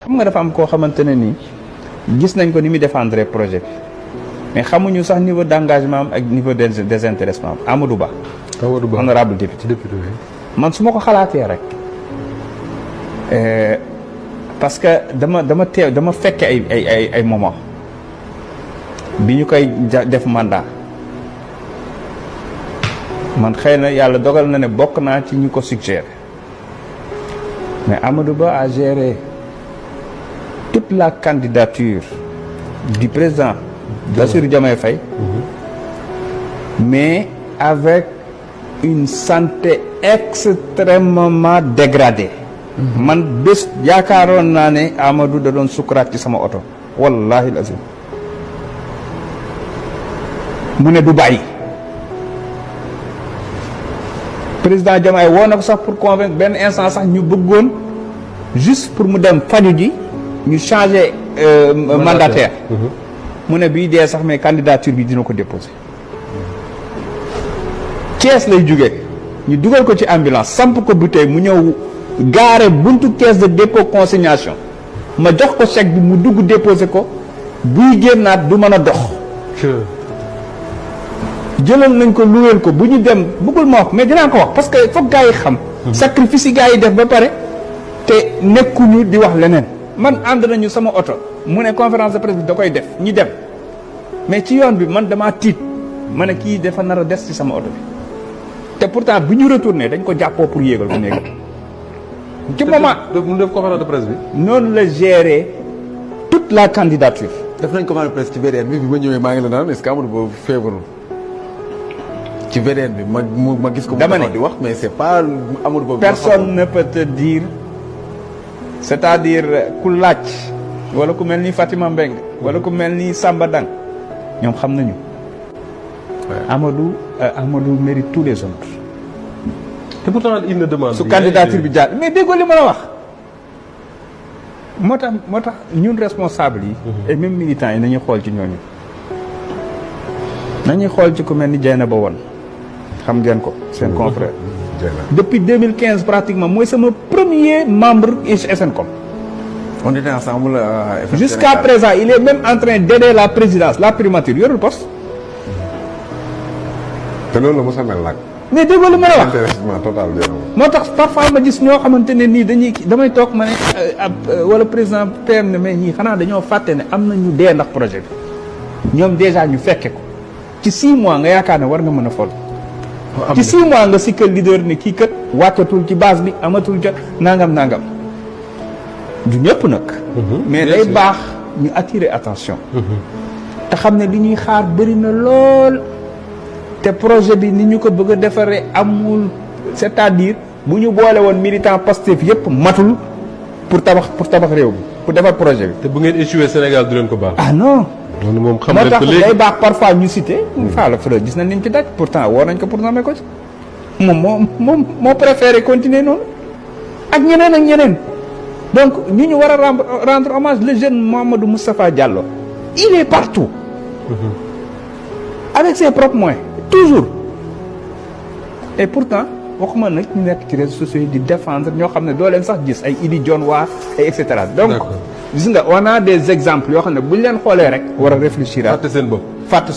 xam nga dafa am koo xamante ne nii gis nañ ko ni muy défendre projet bi mais xamuñu sax niveau d'engagement am ak niveau de désintéressement am Amadou Ba. Amadou Ba honorable député. man su ma ko xalaatee rek parce que dama fekke ay moment bi ñu koy def mandat man xëy na yàlla dogal na ne bokk naa ci ñu ko suggéré mais Amadou Ba a géré toute la candidature du président Bassirou Diomaye Faye mais avec une santé extrêmement dégradée man bés yaakaaroon naa ne Amadou da doon sukuraat ci sama oto wallahi lazim mu ne du bàyyi président Diomaye woo na ko sax pour convaincre benn instant sax ñu bëggoon juste pour mu dem faju ji ñu changer mandataire mu ne bii dee sax mais candidature bi dina ko déposer Thiès lay jóge ñu dugal ko ci ambulance samp ko bouteille mu ñëw gaare buntu caisse de dépôt consignation ma jox ko chèque bi mu dugg déposer ko buy génnaat du mën a dox jëlal nañ ko luweel ko bu ñu dem bëggul ma wax mais dinaa ko wax parce que foog gars yi xam sacrifice yi gars yi def ba pare te nekkuñu di wax leneen man ànd nañu sama oto mu ne conférence de presse bi da koy def ñi dem mais ci yoon bi man damaa tiit ma ne kii dafa nar a des ci sama oto bi te pourtant bu ñu retourné dañ ko jàppoo pour yéegal ko néegal ci moment mu def conférence de presse bi noonu la gérer toute la candidature. def nañ conférence de presse ci VDN bi ma ñëwee maa ngi la naan est-ce que Amadou Ba feebarul ci VDN bi ma gis ko dama ne di wax mais c'est pas Amadou Ba personne ne peut te dire c'est-à-dire ku laaj wala ku mel ni Fatima Mbeng wala ku mel ni Samba Dang ñoom xam nañu Amadou mérite tous les honneurs. te pourtant il ne demande su candidature bi jaar mais déggoo li ma la wax moo tax ñun responsable yi et même militants yi nañuy xool ci ñooñu nañuy xool ci ku mel ni Dieynaba Wane xam ngeen ko seen confrère depuis 2015 pratiquement mooy sama premier membre SNCOM. on était ensemble jusqu'à présent il est même en train d'aider la présidence la primature yorul poste. te loolu la mos a mel nag. mais déggoo li ma la wax intéressement total moo tax parfois ma gis ñoo xamante ne nii damay toog ma ne wala président PM ne mais ñii xanaa dañoo fàtte ne am na ñu dee ndax projet bi ñoom déjà ñu fekke ko ci 6 mois nga yaakaar ne war nga mën a fol ci 6 mois nga sikkal leader ne kii kat wàccatul ci base bi amatul jot nangam du ñëpp nag mais day baax ñu attirer attention te xam ne li ñuy xaar bëri na lool te projet bi ni ñu ko bëgg a defaree amul c'est-à-dire bu ñu boole woon militant Pastef yëpp matul pour tabax réew bi pour defar projet bi. te bu ngeen échoué Sénégal du leen ko baax. ah non. loolu moom xam moo nañ tax ko léegi day baax parfois ñu cité. Falla Fleur gis nañ liñ ci daj pourtant woo nañ ko pour nommer ko ci. moom moo préféré continuer noonu ak ñeneen donc ñu war a rendre hommage le jeune Mamadou Moustapha Diallo il est partout. avec ses propres moyens. toujours et pourtant waxuma nag ñu nekk ci réseaux sociaux yi di défendre ñoo xam ne doo leen sax gis ay Idi John waa et cetera donc gis nga on a des exemples yoo xam ne buñ leen xoolee rek war a réfléchir fàtte seen bopp fàtte